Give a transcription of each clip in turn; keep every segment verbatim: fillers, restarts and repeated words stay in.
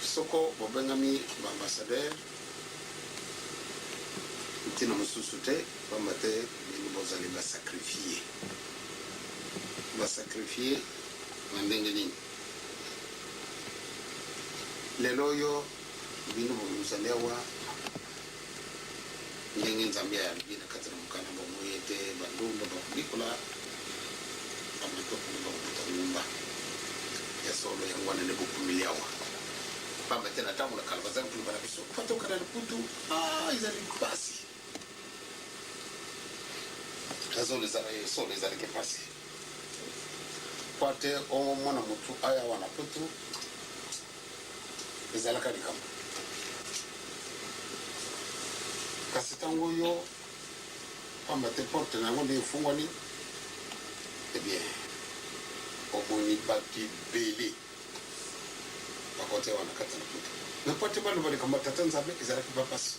Soko bobengami ba ambassadeur, ntina mosusu te, pamba te bino bozali ba sacrifié. Ba sacrifié na ndenge nini? Lelo oyo bino bozali awa, ndenge Nzambe alobi na kati na mokanda, bomoni ete bandumba bakobikola, bamatoko nde bakobuta ngumba. Ya solo, yango wana nde bokumeli awa. Pamba te na ntango na kala bazali koloba na biso, mpo tokende na Mputu, ah, ezali mpasi. Ya solo, ezali, solo ezalaki mpasi. Mpo te omona motu aya wana Mputu, ezalaka likambo. Kasi ntango oyo, pamba te porte na yango nde efungwani, eh bien, omoni bato ebele bakota awa na kati na Mputu. Mais mpo te baloba likambo ya Tata Nzambe, ezalaki mpe mpasi.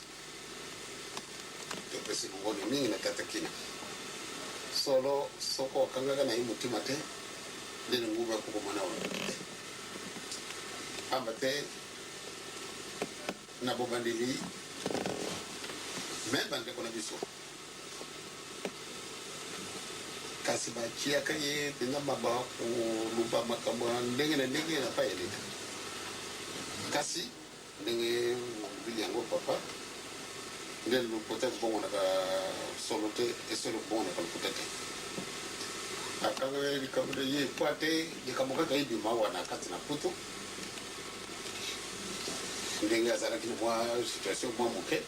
Topesi longonya mingi na Tata Kina. Solo, soko okangaka na ye motema te, nde nguba ekokomona wana te. Pamba te, na bobandeli, même bandeko na biso, kasi batiaka ye mpenza maba koloba makambo ya ndenge na ndenge na epai ya leta. Kasi ndenge olobi yango, papa, nde lokuta ekobongonaka solo te, e solo ekobongonaka lokuta te. Akanga ye likambo na ye, mpo ete likambo kaka ebima awa na kati na Mputu. Ndenge azalaki na mwa situation mwa moke,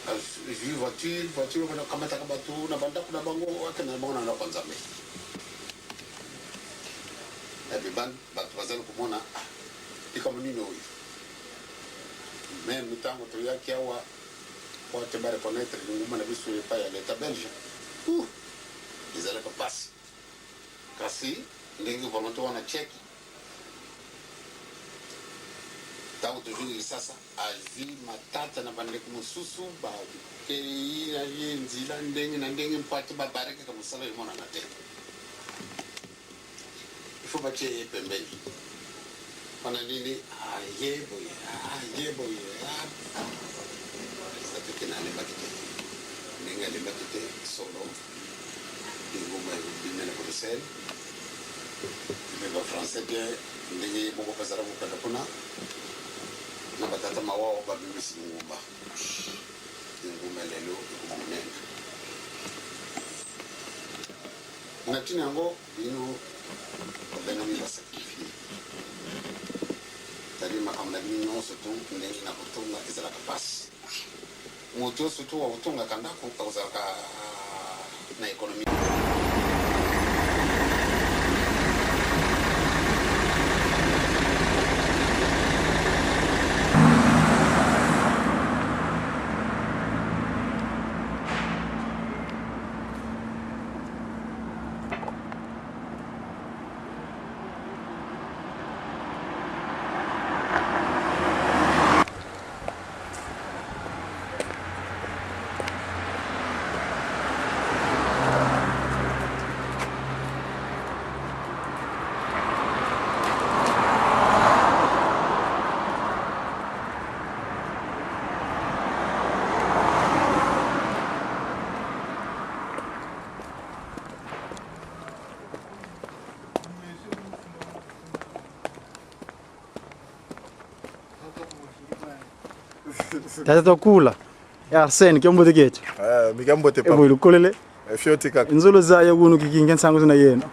azwi voiture, voiture wana ekamataka bato na bandako na bango, akende na bango na ndako ya Nzambe. Na bibanda, bato bazali komona, ah, likambo nini oyo? Même ntango toyaki awa, mpo ete ba reconnaître linguma na biso epai ya leta belge, uh, ezalaka mpasi. Kasi ndenge volonté wana atiaki, ntango tozwi lisasa, azwi matata na bandeko mosusu, bakei na ye nzila ndenge na ndenge, mpo ete babarikaka mosala emonana te. Il faut batie ye pembeni. Mpona nini? Ah, ye boye, ah, ye boye, ah. Eza te ke na alembaki te. Ndenge alembaki te, solo. Linguma ebimela Bruxelles. Mais ba Français bien, ndenge ye moko bazala kokata kuna, na batata mawa oyo babimisi linguma. Linguma lelo ekoma monene. Na ntina yango, bino babengami ba sacrifiés. C'est-à-dire makambo na bino nyonso tu, ndenge na kotonga ezalaka mpasi. Moto nyonso tu akotongaka ndako, akozalaka na économie. Tata Twakula. Ya Arsène, kiambote kieto. Eh, mi kiambote, papa. E bwe lukolele? Eh, fioti kaka. Nzolo zaya wunu kiki, nge nsangu zina yeno?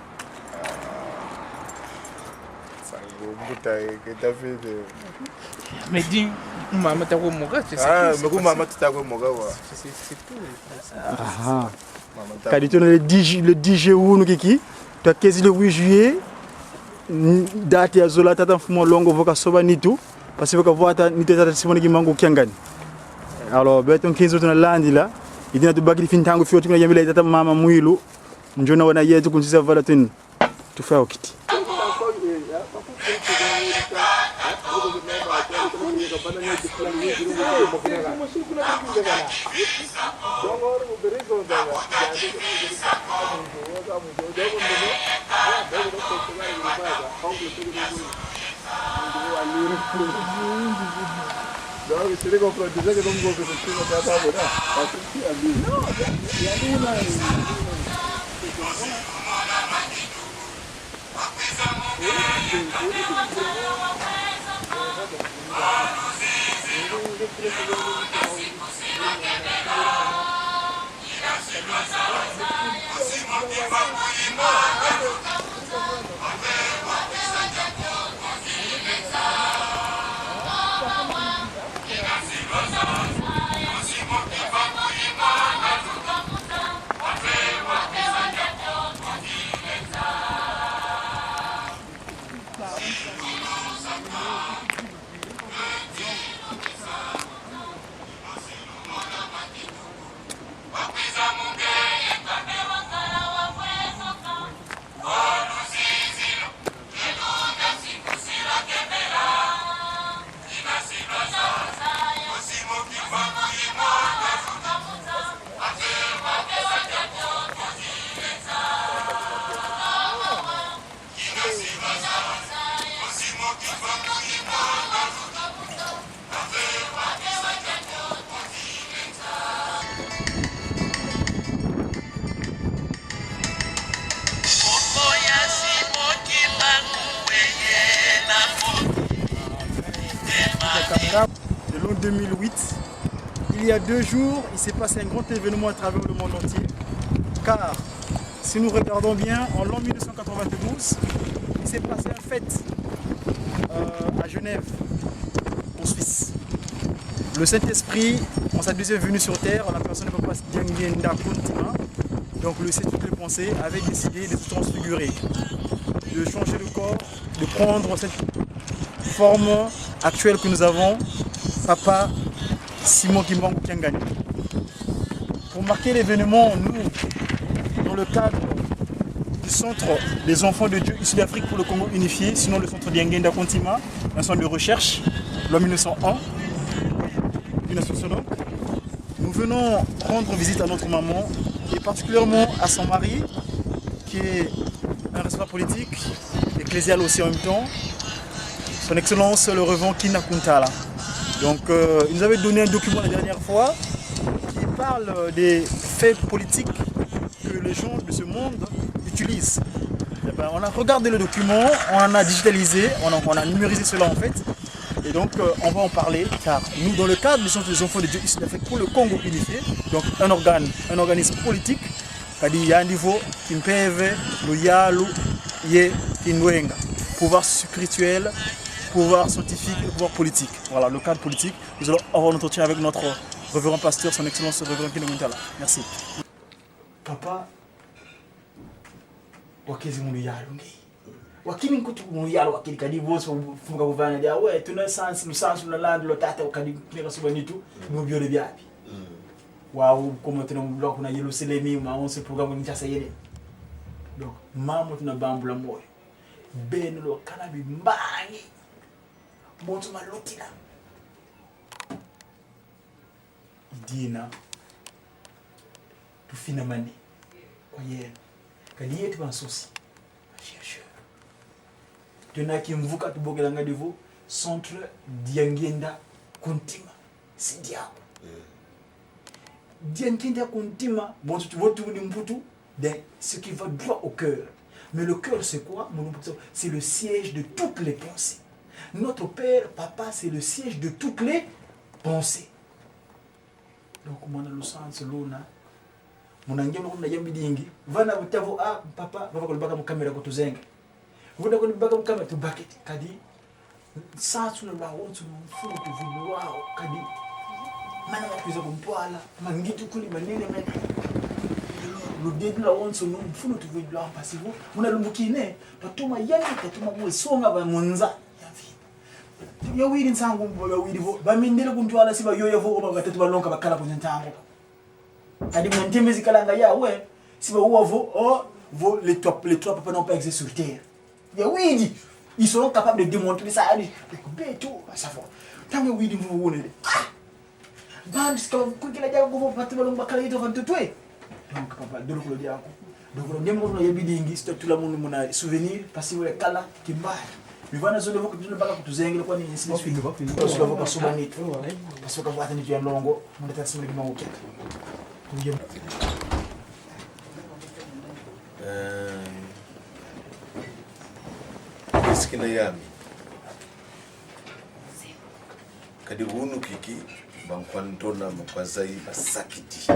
Nsangu mbuta, eh, ke David, eh. Mais dis, mama ta kwe moka, c'est ça. Ah, mais ku mama ta kwe moka, wa. C'est, c'est, c'est tout. Aha. Kadi tuna le dix ju-, le dix juillet wunu kiki, twakezi le huit juillet, n-, date ya zola tata mfumu wa Longo vo kasoba nitu, parce que kavwata nitu ya tata Simon Kimbangu Kiangani. Alors, beto nkinzo tuna landila, i dina tubakidi fi ntangu fioti kuna yambila tata mama mwilu, ndiona wana yeto ku nziza vala tuni. Tufa okiti. Donc, c'est les comprendre déjà que donc, c'est ce que ça va, voilà. Parce que c'est à lui. Non, il y a, il y a nous, là, De l'an deux mille huit, il y a deux jours, il s'est passé un grand événement à travers le monde entier. Car, si nous regardons bien, en l'an mille neuf cent quatre-vingt-douze, il s'est passé un fait, euh, à Genève, en Suisse. Le Saint-Esprit, en sa deuxième venue sur terre, en la personne de Papa Diangienda Kuntima, donc le Saint toutes les pensées, avait décidé de se transfigurer, de changer de corps, de prendre cette forme actuelle que nous avons, Papa Simon Kimbangu Kiangani. Pour marquer l'événement, nous, dans le cadre du Centre des enfants de Dieu issus d'Afrique pour le Congo unifié, sinon le Centre Diangienda Kuntima, un centre de recherche, l'an mille neuf cent un, une association donc, nous venons rendre visite à notre maman et particulièrement à son mari, qui est un responsable politique, ecclésial aussi en même temps, son Excellence le Révérend Kina Kuntala. Donc, euh, il nous avait donné un document la dernière fois qui parle des faits politiques que les gens de ce monde utilisent. Eh ben, on a regardé le document, on en a digitalisé, on a, on a numérisé cela en fait. Et donc, euh, on va en parler, car nous, dans le cadre du Centre des enfants de Dieu issus d'Afrique pour le Congo unifié, donc un organe, un organisme politique, kadi yandi vo kimpeve, luyalu, ye kinwenga. Pouvoir spirituel, pouvoir scientifique et pouvoir politique. Voilà, le cadre politique. Nous allons avoir un entretien avec notre révérend pasteur, son excellence révérend Kina Kuntala. Merci. Papa, wakezi mu luyalu nge. Wakili nkutu mu luyalu, wakili kadi bonso funga kuvana dia. We, tuna sansu, lusansu na landu lo tata, kadi meka suba nitu, mu biole biabi. Wau, comme tuna mu lwa kuna Yerusalemi, ma onse programme ni chasa yele. Donc, mamo tuna bambula moyo. Beno lwakala bimbangi. Bonso malutila. I dina tufinamane kwa yeno. Kadi yeto bansosi, ba chercheurs, tuna kimvuka tubokelanga devo Centre Diangienda Kuntima. Si diaku. Diangienda Kuntima, bon, tu, tu vois, tu, tu, tu, de ce qui va droit au cœur. Mais le cœur, c'est quoi? Mon nom, c'est le siège de toutes les pensées. Notre Père, Papa, c'est le siège de toutes les pensées. Donc, mwana lusansu luna, muna nge muna yambidingi, vana butavo, ah, papa, vava kulibaka mu caméra kutuzenga. Vuna kulibaka mu caméra tubakete, kadi sansu na lwawonso na mfunu tuvwidi lwau, kadi mana makwiza ku ntwala, mangitu kuli manene mene. Ludedu lwawonso na mfunu tuvwidi lwau, mpasi vo, muna lumbu kina, tatoma yandi, tatoma mwe songa ba mu nza ya mvimba. Yawidi nsangu mbo, yawidi vo, bamindele ku ntwala si bayoya vo, ba batatu balonga bakala ku ntangu. Kadi muna ntembe zikalanga yawu, si bawa vo, oh, vo les trois, les trois papas n'ont pas existé sur terre. Yawidi, ils seront capables de démontrer ça. Allez, beto, ça va. Ntangu yawidi mvuvu wuna. Ah! Bantu sika kwikila diaku vo batatu balonga bakala yeto va ntoto e. Donc, papa, dolo kulo diaku. Donc, lo nge moko na yabidingi, si totula munu muna souvenir, mpasi vo yakala kimbari. Bivana zole vo kutuzula baka kutuzengela kwani ainsi de suite. Parce que vo kasuba nitu. Parce que kavwata nitu ya nlongo, muna tata simule kima uketa. Eh, est-ce que na yami? Kadi wunu kiki, bankwantona, bankwa zayi, basakidi.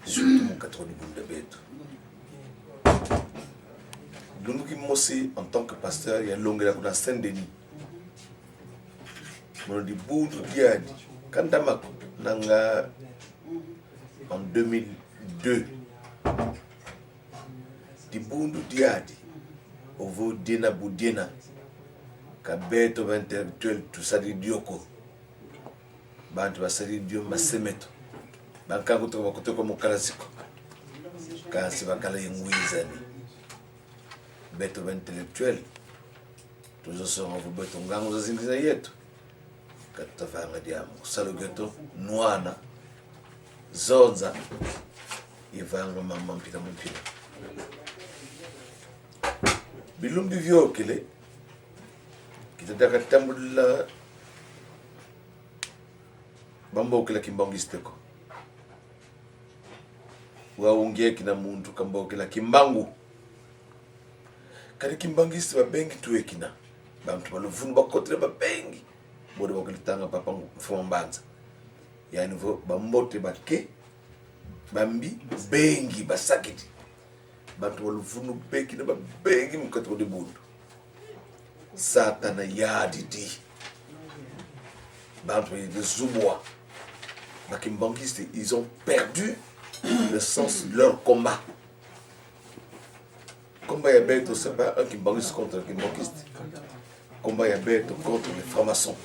Surtout mu katoni bunda beto. Lumbu kimosi, en tant que pasteur, ya longela kuna Saint-Denis. Mono dibundu diadi, kanda maku, nanga en deux mille deux. Dibundu diadi, ovo diena bu diena, ka beto ba intellectuel tusadi dio ko. Bantu basadi dio mase meto. Bankangu toko bakotoko mu kalasi ko. Kansi bakala ye ngwizani. Beto ba intellectuel, tuzosonga vo beto ngangu zazingi za yeto. Ka tutavanga diambu. Salu kieto, nwana, zonza, ye vanga mama mpila mu mpila. Bilumbu biviokele, kita diaka tambudila bambokela kimbanguiste ko. Wau ngiekina muntu kambokela Kimbangu. Kadi kimbanguiste babengi tuekina. Bantu ba luvunu bakotele babengi. Bode bakele tanga papa ngu-, mfumu Mbanza. Yani vo bambote bake, bambi, bengi, basakidi. Bantu ba luvunu bekina babengi mu kati kwa dibundu. Satana yadidi. Bantu ba zubwa. Ba kimbanguistes, ils ont perdu le sens de leur combat. Combat ya beto, c'est pas un kimbanguiste contre un kimbanguiste. Combat ya beto contre les francs-maçons,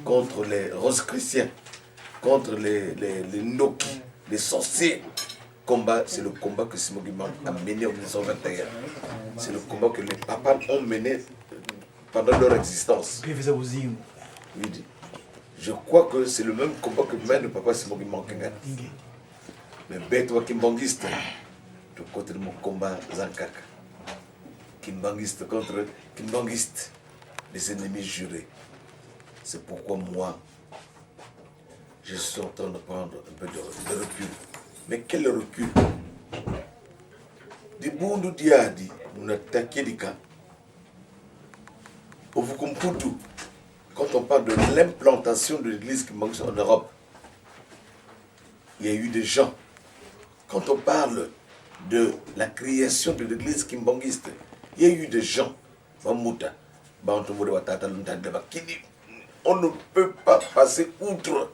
contre les rosicruciens, contre les, les, les ndoki, les sorciers. Combat, c'est le combat que Simon Kimbangu a mené en mille neuf cent vingt et un. C'est le combat que les papas ont mené pendant leur existence. Kwiviza buzingu. Oui, di-, je crois que c'est le même combat que mène le papa Simon Kimbangu Kingati. Ingi. Mais beto ba kimbanguistes, tukotele mu combat za nkaka. Kimbanguiste contre kimbanguiste, les ennemis jurés. C'est pourquoi moi, je suis en train de prendre un peu de, de recul. Mais quel recul? Dibundu diadi, muna ta kieleka, ovo ku Mputu, quand on parle de l'implantation de l'église kimbanguiste en Europe, il y a eu des gens. Quand on parle de la création de l'église kimbanguiste, il y a eu des gens. Bambuta, bantu bode batata luntadila bakidi. On ne peut pas passer outre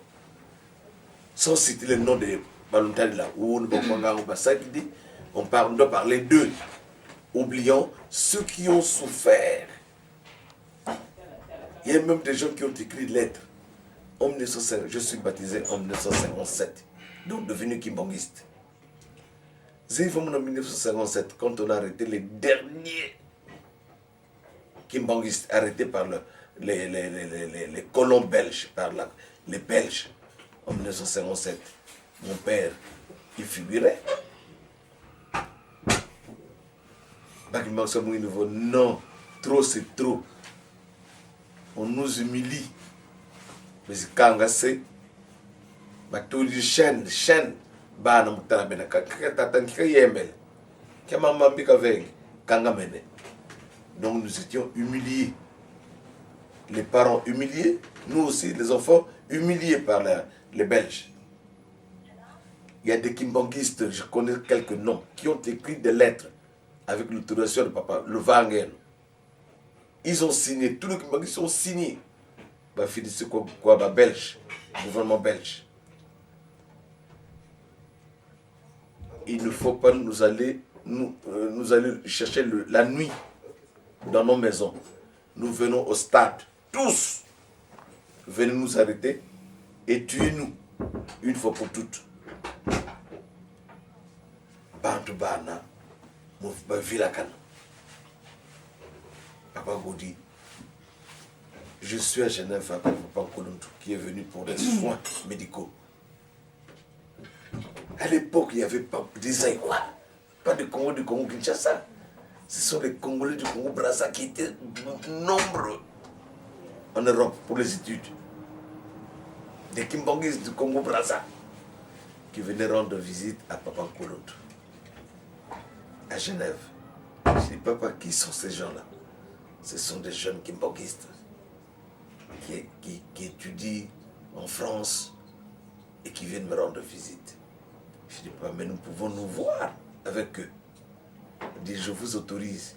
sans citer le nom de ba luntadila. Ou ne ba kwanga, ou ba sakidi. On parle, on doit parler d'eux. Oublions ceux qui ont souffert. Il y a même des gens qui ont écrit des lettres. En mille neuf cent cinq, je suis baptisé en mille neuf cent cinquante-sept, donc devenu kimbanguiste. Zéro en mille neuf cent cinquante-sept, quand on a arrêté les derniers kimbanguistes arrêtés par le, les, les, les, les, les, les colons belges, par la, les Belges, en mille neuf cent cinquante-sept, mon père y figurait. Ba kimbanguiste bamwene vo: non, trop c'est trop. On nous humilie. Mais kanga se, batudi chaîne, chaîne, bana mu tala bena, ka, ka, ka tata nki kayembele, kia mama mbi kavengi, kangamene. Donc nous étions humiliés. Les parents humiliés, nous aussi, les enfants humiliés par la, les Belges. Il y a des kimbanguistes, je connais quelques noms, qui ont écrit des lettres avec l'autorisation de papa Luvangeno. Ils ont signé, tous les kimbanguistes ont signé. Ba féliciter quoi, quoi, ba belge, gouvernement belge. Il ne faut pas nous aller, nous, euh, nous aller chercher le, la nuit dans nos maisons. Nous venons au stade. Tous, venez nous arrêter et tuez-nous une fois pour toutes. Bantu bana, mu-, bavilakana. Papa Godi, je suis à Genève avec Papa Nkuluntu, qui est venu pour des soins médicaux. À l'époque, il y avait pas des Zaïrois, pas de Congo, de Congo-Kinshasa. Ce sont les Congolais du Congo-Braza qui étaient nombreux en Europe pour les études. Des Kimbanguistes du Congo-Braza qui venaient rendre visite à Papa Nkuluntu, à Genève. Je dis, papa, qui sont ces gens-là? Ce sont des jeunes kimbanguistes qui, qui, qui étudient en France et qui viennent me rendre visite. Je dis, papa, mais nous pouvons nous voir avec eux. Il dit, je vous autorise.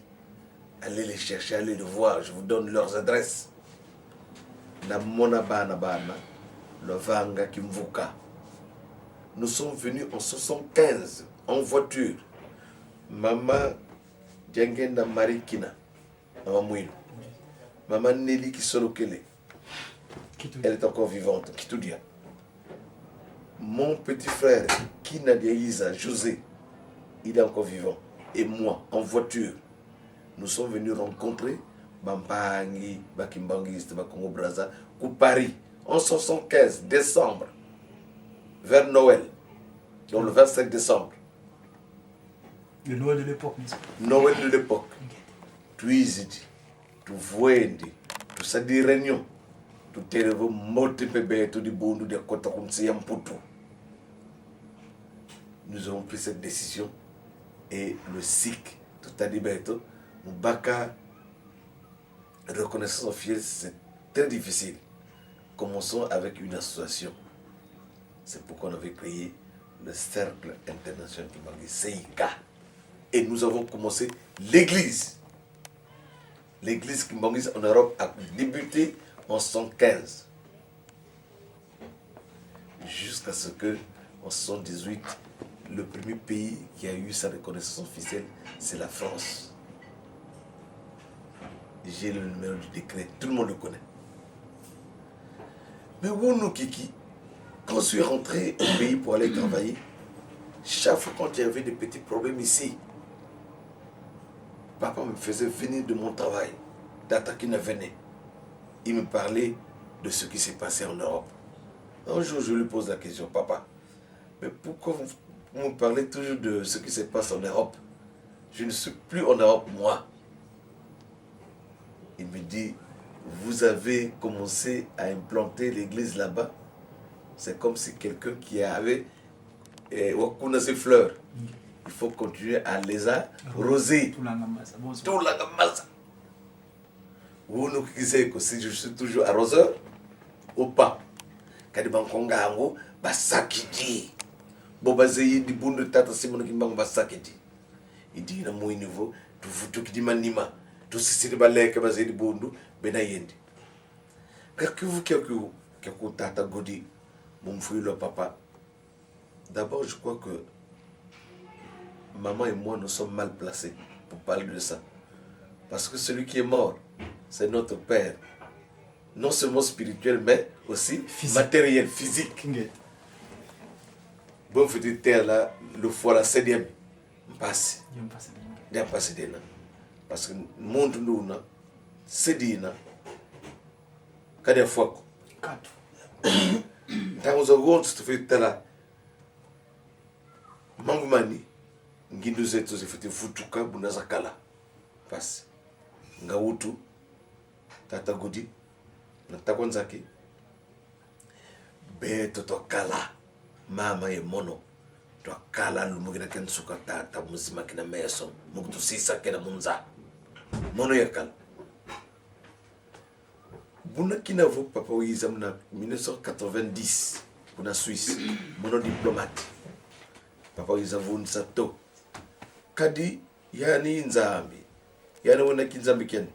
Allez les chercher, allez les voir. Je vous donne leurs adresses. Namona bana, bana, lwavanga kimvuka. Nous sommes venus en soixante-quinze, en voiture. Maman Diangienda Marie Kina, Maman Mwilu. Maman Nelly Kisolokele. Elle est encore vivante. Kitudia. Mon petit frère, Kina Diayiza, José, il est encore vivant. Et moi, en voiture, nous sommes venus rencontrer bampangi, ba kimbanguistes, ba Congo Brazza, ku Paris, en soixante-quinze, décembre, vers Noël. Donc le vingt-cinq décembre. Le Noël de l'époque, n'est-ce pas? Noël de l'époque. Twizidi, tuvwendi, tusadi réunion, tutele vo mbote mpe beto dibundu diakota ku nsi ya Mputu. Nous avons pris cette décision et le SIC, tutadi beto, mu baka reconnaissance officielle, c'est très difficile. Commençons avec une association. C'est pourquoi on avait créé le Cercle International Kimbanguiste, C I K. Et nous avons commencé l'église. L'église kimbanguiste en Europe a débuté en soixante-quinze. Jusqu'à ce que, en soixante-dix-huit, le premier pays qui a eu sa reconnaissance officielle, c'est la France. J'ai le numéro du décret, tout le monde le connaît. Mais Wunu Kiki, quand je suis rentré au pays pour aller travailler, chaque fois quand il y avait des petits problèmes ici, papa me faisait venir de mon travail, Tata Kina venait. Il me parlait de ce qui s'est passé en Europe. Un jour, je lui pose la question, papa, mais pourquoi vous, vous me parlez toujours de ce qui se passe en Europe? Je ne suis plus en Europe, moi. Il me dit, vous avez commencé à implanter l'église là-bas. C'est comme si quelqu'un qui avait eh, wakuna ses fleurs. Il faut continuer à les arroser. Tulanga masa. Bon, c'est Tulanga masa. Wunu Kiki sait que si je suis toujours arroseur ou pas. Kadi bankonga yango basakidi. Bo bazeyi dibundu Tata Simon Kimbangu basakidi. Il dit na moi niveau, tuvutukidi manima, tusisidi baleke bazeyi dibundu, bena yandi. Ka kiuvu kiaku, kiaku Tata Godi, mu mfwilo papa. D'abord, je crois que maman et moi, nous sommes mal placés pour parler de ça. Parce que celui qui est mort, c'est notre père. Non seulement spirituel, mais aussi Physique. Matériel, physique. Ingeta. Bon, faut dire, terre là, le foie là, c'est bien. Mpasi. Yo mpasi na yo. Dia mpasi dena. Parce que muntu nduna, se dina, ka dia fwa ko. Katu. Ntangu zawonso tufweti tala mambu mani, ngindu zeto zifweti vutuka buna zakala. Mpasi. Nga wutu, Tata Godi, na Tata Nzaki, beto twakala, mama ye mono, twakala lumbu kina kia nsuka, tata mu zima kina meso, mu kutusisa kena mu nza. Mono yakala. Buna kina vo papa wiza muna mille neuf cent quatre-vingt-dix, kuna Suisse, mono diplomate. Papa wiza vundisa to. Kadi yani Nzambi. Yani wena kinzambi kiani.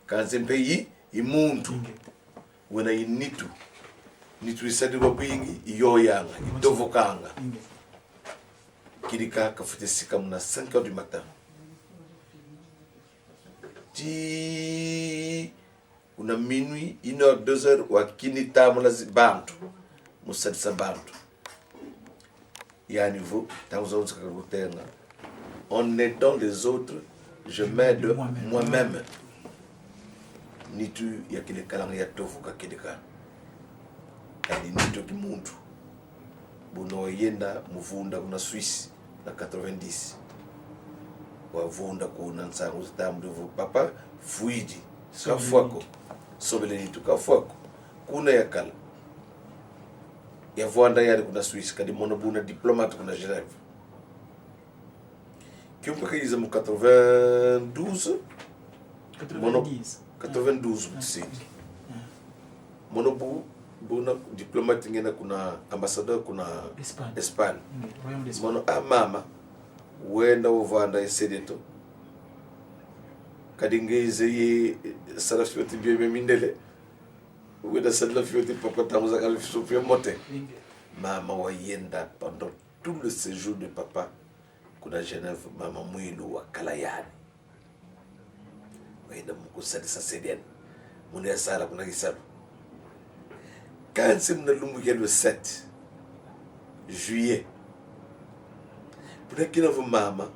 Kansi mpe yi, i muntu. Wena i nitu. Nitu isadi wa bwingi, i yo yanga, i tovokanga. Kidika kafwete sika muna cinq heures du matin. Ti kuna minuit, une heure, deux heures, wakini tambula zi bantu, mu sadisa bantu. Yani vo, ntangu zawonso kaka kutenga: en aidant les autres, je m'aide Moi-même. Moi-même. Nitu ya kele kalanga ya tovuka kedika. Kadi nitu ya kimuntu. Buna wayenda mu vunda kuna Suisse na quatre-vingt-dix. Wavunda kuna, nsangu zitambudi vo papa fwidi. Kafwa ko. Sobele nitu, kafwa ko. Kuna yakala. Yavwanda yandi kuna Suisse, kadi mono buna diplomate kuna Genève. Kiumpe kayiza mu quatre-vingt-douze. Mono quatre-vingt-dix. Quatre-vingt-douze, ah, tusidi. Ah. Mono bu, buna diplomate ngienda kuna, ambassadeur kuna Espagne. Espagne. Mm, Royaume d'Espagne. Mono, ah, mama, wenda ovanda ye se dieto. Kadi nge zeye sala fioti bio mia mindele. Wenda sala fioti papa, ntangu zakaka fioti fia mbote. Mm. Mama wayenda pendant tout le séjour de papa kuna Genève, mama Mwilu wakala yandi. Wayenda mu kusadisa se diandi. Muna yasala kuna kisalu. Kansi muna lumbu kia le sept juillet, buna kina vo mama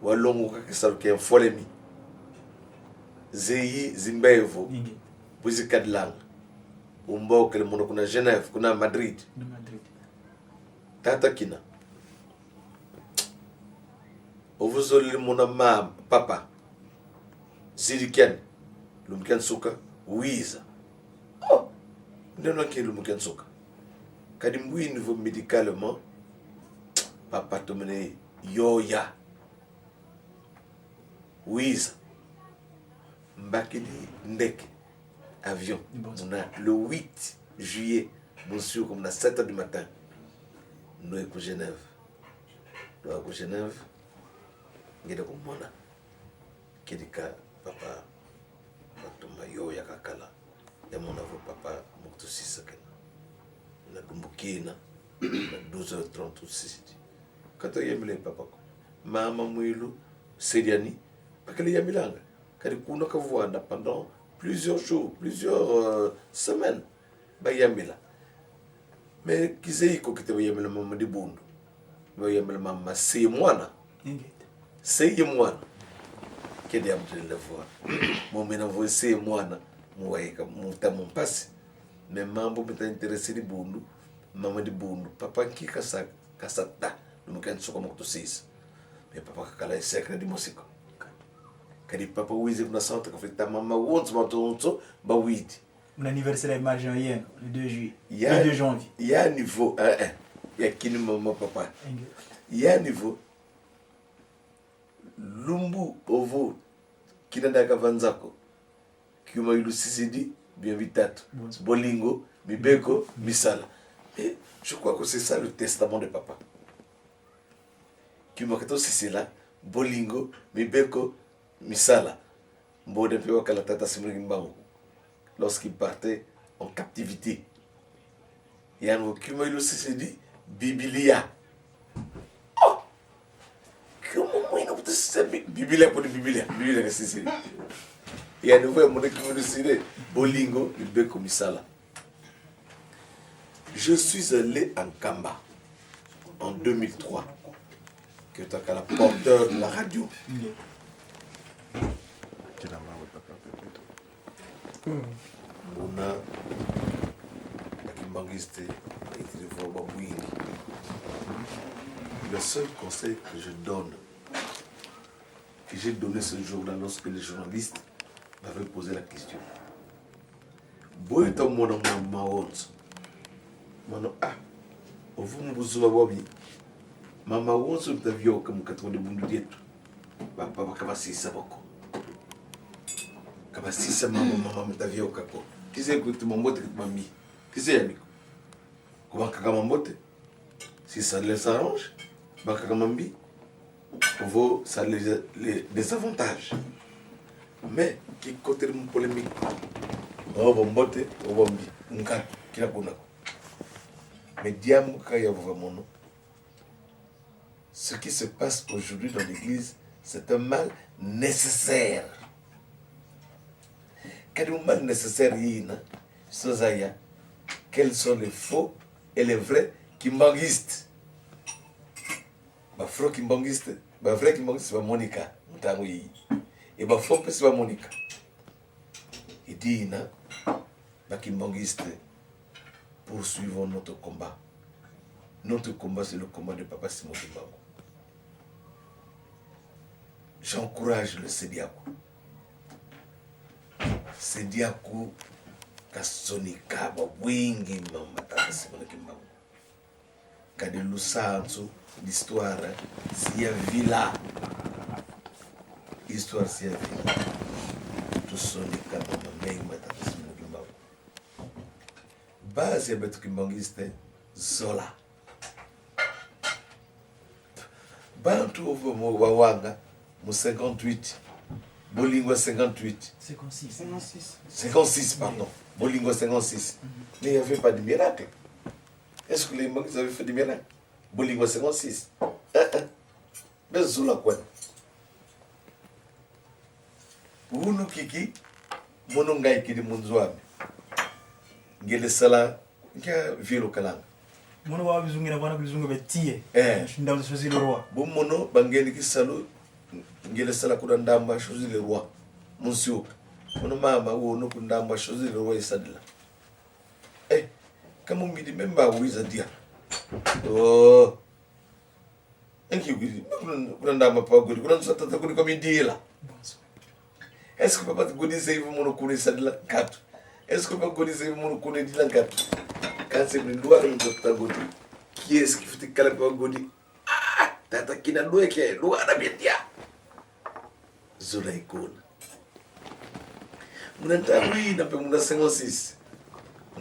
walongoka kisalu kia mfolemi. Zeyi zimbevo. Ingi. Bu zikadilanga. Umbokele mono kuna Genève, kuna Madrid. Kuna Madrid. Tata kina. Ovo zolele mona ma, papa. Zidi kiani. Lumbu kia nsuka. Wiza. Oh! Ndeno ke lumbu kia nsuka. Kadi mbwini vo médicalement, papa tomene yoya. Wiza. Mbakidi ndeke, avion. Bon. Muna le huit juillet, mu nsiku muna sept heures du matin. Ndoyi ku Genève. Ndoyi ku Genève. Ngienda kumona. Kedika papa, matumba yoya kakala. Yamona vo papa mu kutusisa kena. Na lumbu kina, na douze heures trente tusisidi. Ka twayambila papa ko. Mama Mwilu, se diani, bakele yambilanga. Kadi kuna kavwanda pendant plusieurs jours, plusieurs, euh, semaines. Bayambila. Mais kizeyi ko kite bayambila mama Dibundu. Bayambila mama se ye mwana. Ingeta. Se ye mwana. Kedi amtele voir. Mo mena vo se ye mwana. Mu waika, mu ta mu mpasi. Mais mambu mita intéressé Dibundu. Mama Dibundu. Papa nki kasa, kasa ta. Lumbu kia nsuka mu kutusisa. Mais papa kakala ye secret dimosi ko. Kadi papa wizi kuna centre kafweti ta mama wonso, bantu wonso bawidi. Mon anniversaire ya mariage yeno, le deux juillet, ya, le deux janvier. Yandi vo, eh, eh. Ya kini mama papa. Ingi. Yandi vo, lumbu ovo, kina nda kavanza ko. Kiuma ilusisidi, bia bitatu. Bon. Bolingo, mibeko, misala. Et je crois que c'est ça le testament de papa. Kiuma katusisila, bolingo, mibeko, misala. Mbonde mpe wakala tata Simon Kimbangu, lorsqu'il partait en captivité. Yandi vo kiuma ilusisidi, Biblia. Oh! Kiuma mwina kutusisa Bi-, Biblia, poni Biblia, Biblia kasisidi. Yandi vo yamona kiuma ilusisidi, bolingo, mibeko, misala. Je suis allé à Nkamba en deux mille trois, que tu as la porteur de la radio. Muna, ba kimbanguiste, ba itiri vo babwingi. Le seul conseil que je donne, que j'ai donné ce jour-là lorsque les journalistes m'avaient posé la question. Boy, ta mwana mama wonso. Mwana, ah, ovu mu buzoba bwabi. Mama wonso mita vioka mu kati mwa dibundu dieto. Ba, ba, ba, ka basisa bo ko. Ka basisa mama, mama mita vioka ko. Kizeyi ko tuma mbote, ka tuma mbi. Kizeyi ya mbi ko. Kubankaka mambote, si ça les arrange, bankaka mambi, vo ça les, les désavantage. Mais, kikotele mu polémique. Oh, bambote, oh, bambi. Nka, kina kuna ko. Mais diambu kaka ya vova mono. Ce qui se passe aujourd'hui dans l'église, c'est un mal nécessaire. Kadi mu mal nécessaire yina, soza ya, quels sont les faux et les vrais kimbanguistes? Ba faux kimbanguistes, ba vrais kimbanguistes bamonika, ntangu yi. Et ba faux mpe si bamonika. I dina, ba kimbanguistes, poursuivons notre combat. Notre combat, c'est le combat de Papa Simon Kimbangu. T'encourage le se diaku. Se diaku kasonika bwa bwingi, mama Tata Simon Kimbangu. Kadi lusansu, l'histoire si yavila. Histoire si yavila. Tusonika mama mengi, mama Tata Simon Kimbangu. Base ya beto kimbanguiste, zola. Bantu ovo mo wawanga mu cinquante-huit. Bolingwa cinquante-huit. cinquante-six. cinquante-six. cinquante-six, pardon. Bolingwa cinquante-six. Mais il n'y avait pas de miracle. Est-ce que les Kimbanguistes avaient fait des miracles? Bolingwa cinquante-six. Hein, hein. Bezola kwani. Wunu kiki, mono ngai kidi mu nzo ame. Ngiele sala, nkia vieux Lukalanga. Mono wa bizungu na bana bizungu betiye. Eh. Ndambu za Choisy le Roi. Bo mono bangeni kisalu, ngiele sala kuna ndambu a Choisy le Roi. Mu nsi uka. Mono mama wono ku ndambu a Choisy le Roi isadila. Eh, kamu midi memba wiza dia. Oh. Enki gudi, kuna, kuna ndambu a papa gudi, kuna nzo a tata gudi kwa midila. Est-ce que papa gudi zeyi vo mono kuna isadila? Nkatu. Est-ce que papa gudi zeyi vo mono kuna idila? Nkatu. Kansi ni lwaka nzo a tata gudi. Qui est-ce qui fwete kala papa gudi? Ah, tata kina lweke, lwaka na bia dia. Zola ikuna. Muna ntangu yina mpe muna cinquante-six.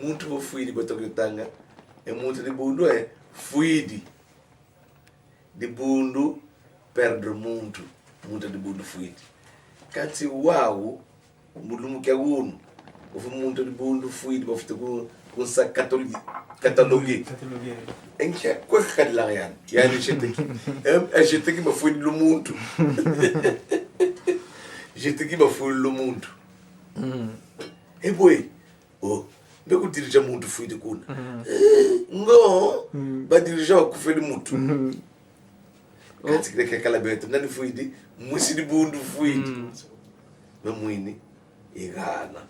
Muntu vo fwidi beto kutanga. E muntu dibundu, eh, fwidi. Dibundu perdre muntu. Muntu dibundu fwidi. Kansi wau, mu lumbu kia wunu, ovo muntu dibundu fwidi, bafwete ku, kunsa cataloguer. Cataloguer. Cataloguer. Enkia kwe kakadila yani. Yani jeteki. Em, eh, jeteki mafwidi lumuntu. Jeteki mafwidi lumuntu. E bwe. Oh, mbe ku diriger muntu fwidi kuna. Eh, ngo, ba diriger wakufwidi muntu. Kansi kile kakala beto, nani fwidi? Mwisi dibundu fwidi. Mamwini, igana,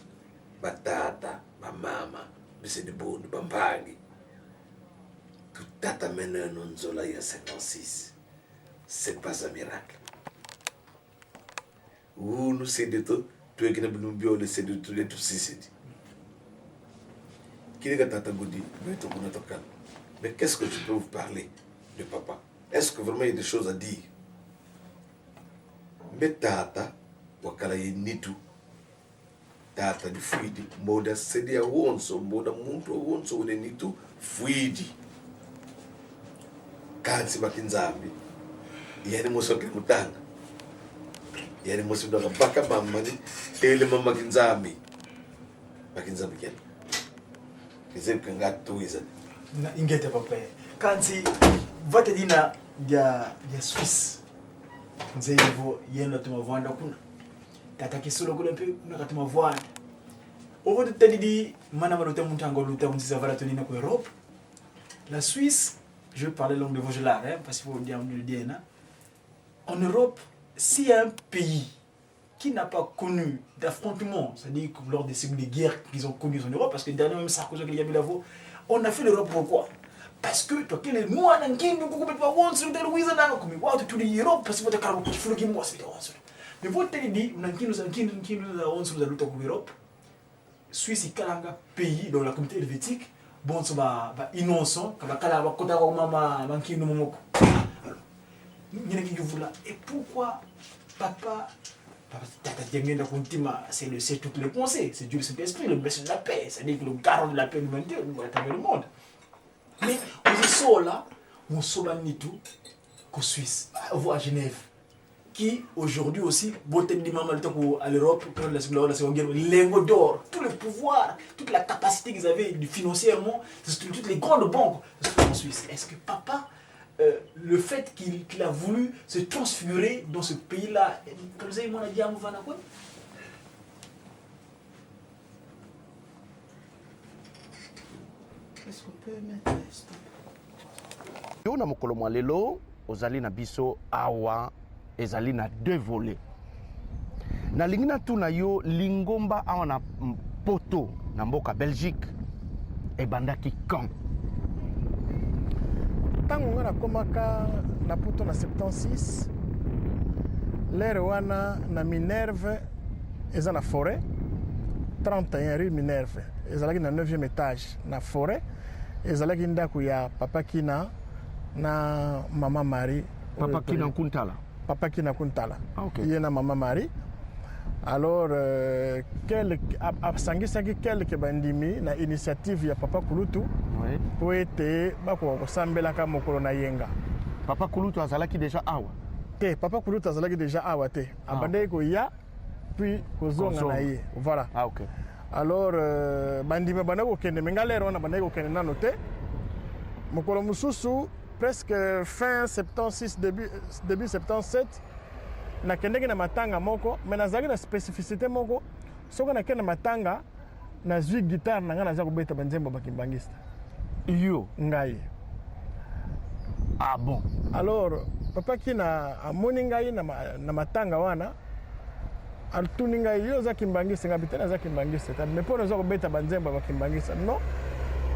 batata, bamama, bisi dibundu, bampangi. Tutatameno nzola ya cinquante-six. C'est pas un miracle. Wunu se dieto, twekina bilumbu biole se dieto, dieto sisidi. Kile ka tata gudi, beto kuna twakala. Mais qu'est-ce que tu peux vous parler de papa? Est-ce que vraiment il y a des choses à dire? Mbe tata, wakala ye nitu. Tata difwidi, mbonda se dia wonso, mbonda muntu wonso wena nitu fwidi. Kansi ma kinzambi, yani mosi wakele mutanga. Yani mosi ndo kabaka mama ni, tele mama kinzambi. Ma kinzambi kena. Kizebi kanga tuiza. Na ingeta papa. Kansi, vata dina dia, dia Suisse. Nzeyi vo yeno toma vwanda kuna. Tata Kisolo kuna mpe kuna katoma vwanda. Ovo tutadidi mana maluta mu ntangu luta mu nsi za vata tonina ku Europe. La Suisse, je vais parler langue de Vaujouard, hein, parce que faut dire, on le dit, hein. En Europe, s'il y a un pays qui n'a pas connu d'affrontement, c'est-à-dire que lors des, des guerres qu'ils ont connues en Europe, parce que dernièrement, même Sarkozy, il y a mis la voix, on a fait l'Europe pourquoi? Parce que toi, quel est moi, nankindu, kuku, mais pas on sur le wiza, na, comme, wow, tu dis Europe, parce que tu as le fulu qui moi, c'est on sur. Mais vous, t'as dit, nankindu, nankindu, nankindu, on sur le luta ku Europe. Suisse ikalanga pays dans la communauté helvétique, bonso ba, ba innocent, ka bakala bakota kwa mama, mankindu momo ko. Alors, ngina kiyuvula, et pourquoi papa, papa, tata Diengenda Kuntima, c'est le, c'est toutes les pensées, c'est Dieu le Saint-Esprit, le Messie de la paix, c'est-à-dire que le garant de la paix de l'humanité, à travers le monde. Mais ozosola, musoba nitu ku Suisse, voire à Genève, qui aujourd'hui aussi, bote di mama luta ku à l'Europe, période de la Seconde, la Seconde Guerre, lingot d'or, tout le pouvoir, toute la capacité qu'ils avaient de, financièrement, c'est toutes les grandes banques se trouvent en Suisse. Est-ce que papa, euh, le fait qu'il, qu'il a voulu se transfigurer dans ce pays-là, comme ça, il m'a dit, ah, on va quoi? Est-ce qu'on peut mettre un stop? Yo na mokolo mwa lelo ozali na biso awa, ezali na deux volets. Nalingi natuna yo, lingomba awa na Poto, na mboka Belgique, ebandaki quand? Ntango ngai nakomaka na Poto na septante-six, L'heure wana na Minerve, eza na forêt, trente et un rue Minerve. Ezalaki na neuvième étage, na forêt. Ezalaki ndako ya Papa Kina na Mama Marie. Papa Kina Nkuntala. Papa Kina Nkuntala. Ah, ok. Ye na Mama Marie. Alors, euh, quel, a- asangisaki quelques bandimi na initiative ya Papa Kulutu, Oui. po ete bakoka kosambelaka mokolo na yenga. Papa Kulutu azalaki déjà awa? Te, Papa Kulutu azalaki déjà awa te. Ah. Abandaki koya, puis kozonga Kozonga. Na ye. Voilà. Ah, ok. Alors, euh, bandimi banda kokende, mais nga l'heure wana bandaki kokende nano te. Mokolo mosusu, presque fin septante-six, début, début septante-sept, nakendeki na matanga moko, mais nazalaki na spécificité moko. Soki nakende na matanga, nazwi guitare na ngai, naza kobeta banzembo ya bakimbanguiste. Yo? Ngai. Ah bon? Alors, Papa Kina amoni ngai na, ma, na matanga wana, atuni ngai: "Yo oza kimbanguiste?" Ngai: "Te, naza kimbanguiste te, mais po naza kobeta banzembo ya bakimbanguiste." Non,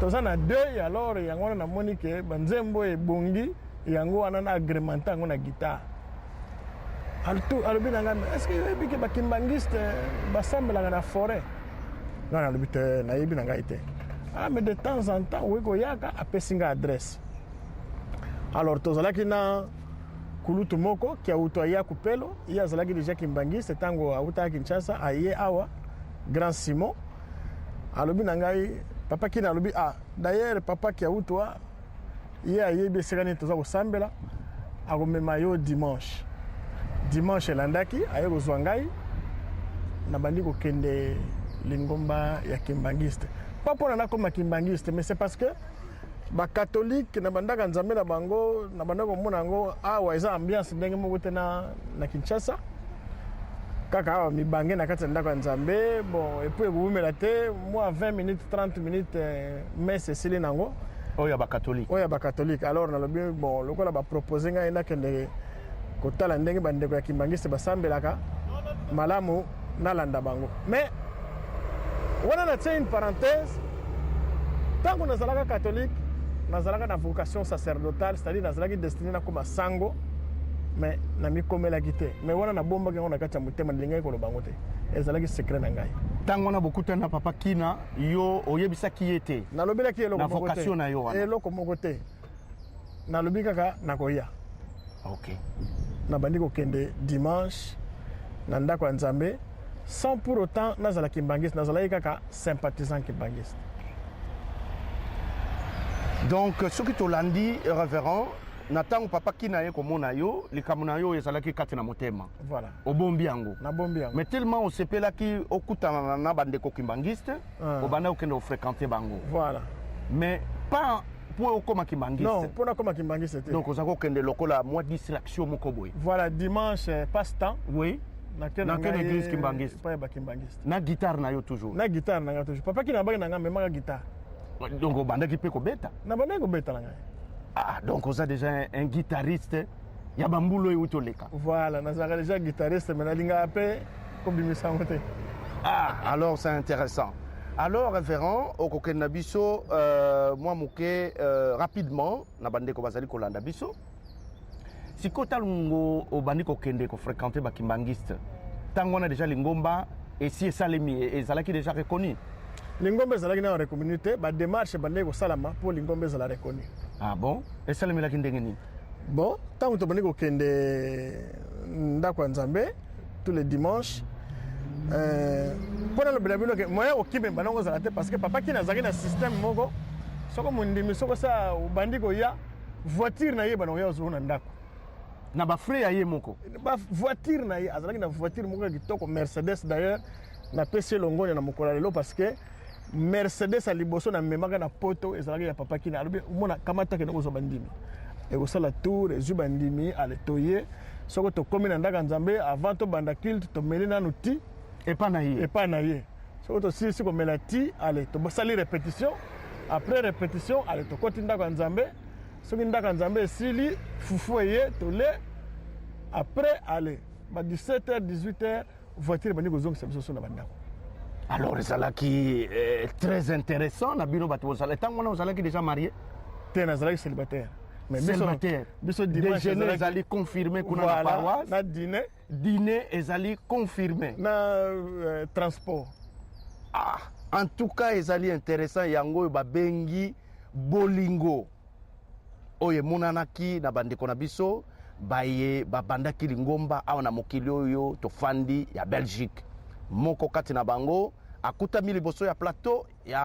toza na deuil, alors yango wana namoni que banzembo ebongi, yango wana na agrémenter yango na guitare. Atu-, alobi na ngai: "Mais est-ce que yo oyebi que bakimbanguiste basambelaka na forêt?" Nga nalobi: "Te, nayebi na ngai te." "Ah, mais de temps en temps okoki koyaka." Apesi ngai adresse. Alors, tozalaki na kulutu moko, Kiautu ya Kupelo, ye azalaki déjà kimbanguiste, tango autaki Kinshasa, aye awa, Grand Simon. Alobi na ngai, Papa Kina alobi: "Ah, d'ailleurs, Papa Kiautu, ah, ye ayebi esika nini toza kosambela, akomema yo dimanche." Dimanche elandaki, aye kozwa ngai, nabandi kokende lingomba ya kimbanguiste. Pas pona nakoma kimbanguiste, mais c'est parce que ba catholiques na bandako ya Nzambe na bango, nabanda komona yango awa eza ambiance ndenge moko te na, na Kinshasa. Kaka awa mibange na kati ya ndako ya Nzambe, bon, et puis ekowumela te, mwa vingt minutes, trente minutes, euh, messe esili nango. Oyo ya ba catholiques. Oyo ya ba catholiques. Alors nalobi, bon, lokola ba proposer ngai nakende kotala ndenge bandeko ya kimbanguiste basambelaka, malamu nalanda bango. Mais wana natie une parenthèse, tango nazalaka catholique, nazalaka na vocation sacerdotale, c'est-à-dire nazalaki destiné nakoma sango, mais namikomelaki te. Mais wana nabombaki yango na kati ya motema, nalingaki koloba yango te. Ezalaki secret na ngai. Tango wana bokutana na Papa Kina, yo oyebisaki ye te? Nalobelaki eloko Na moko te. Vocation na yo wana? Eloko moko te. Nalobi kaka nakoya. Ok. Nabandi kokende dimanche na ndako ya Nzambe, sans pour autant nazala kimbanguiste, nazalaki kaka sympathisant kimbanguiste. Donc, soki tolandi, révérend, na tango Papa Kina aye komona yo, likambo na yo ezalaki kati na motema. Voilà. Obombi yango. Nabombi yango. Mais tellement osepelaki okutana na, na bandeko kimbanguiste, Ah. obanda okende ofréquenter bango. Voilà. Mais pas po okoma kimbanguiste. Non, pona koma kimbanguiste te. Donc oza kokende lokola mwa distraction moko boye. Voilà, dimanche, euh, passe-temps. Oui. Nakende Nakende ngai église kimbanguiste. Epai ya ba kimbanguiste. Na guitare na yo toujours. Na guitare na ngai toujours. Papa Kina abaki na ngai, amemaka guitare. Donc obandaki pe kobeta? Nabandaki kobeta na ngai. Ah, donc oza déjà un, un guitariste ya bambula oyo euti koleka. Voilà, nazalaka déjà guitariste, mais nalingaka pe kobimisa yango te. Ah, alors c'est intéressant. Alors, révérend, okokende na biso, euh, mwa moke, euh, rapidement, na bandeko bazali kolanda biso. Sikoyo tango obandi kokende kofréquenter ba kimbanguiste, tango wana déjà lingomba esi esalemi, e-, ezalaki déjà reconnu? Lingomba ezalaki na reconnu te, ba démarche bandaki kosalama po lingomba ezala reconnu. Ah bon? Esalemelaki ndenge nini? Bon, tango tobandi kokende ndako ya Nzambe tous les dimanches, euh, pona lobela bino que moyen okima ebanda kozala te, parce que Papa Kina azalaki na système moko, soko mondimi, soko sa obandi koya, voiture na ye banda koya ozonga na ndako. Na ba frais ya ye moko? Ba voiture na ye, azalaki na voiture moko ya kitoko, Mercedes d'ailleurs, napesi ye longonya na mokolo ya lelo, parce que Mercedes ya liboso namemaka na Poto ezalaki ya Papa Kina. Alobi: "Mwana, kamata, kende kozwa bandimi." Ekosala tour, ezwi bandimi, allez, toye. Soko tokomi na ndako ya Nzambe, avant tobanda culte, tomeli nanu ti. Epa na ye? Epa na ye. Soko tosilisi komela ti, allez, tosali répétition. Après répétition, allez, tokoti ndako ya Nzambe. Soki ndako ya Nzambe esili, fufu eye, tole. Après, allez, ba dix-sept heures, dix-huit heures, voiture ebandi kozongisa biso so na bandako. Alors ezalaki, euh, très intéressant na bino bato bozala. Tango wana ozalaki déjà marié? Te, nazalaki célibataire. Mais biso, célibataire. Biso dimanche Déjeuner ezalaki ezali confirmé kuna na voilà, paroisse. Na dîner, Dîner ezali confirmé. Na euh, transport. Ah, en tout cas ezali intéressant, yango oyo babengi bolingo, oyo emonanaki na bandeko na biso baye babandaki lingomba awa na mokili oyo tofandi ya Belgique. Moko kati na bango akutami liboso ya plateau ya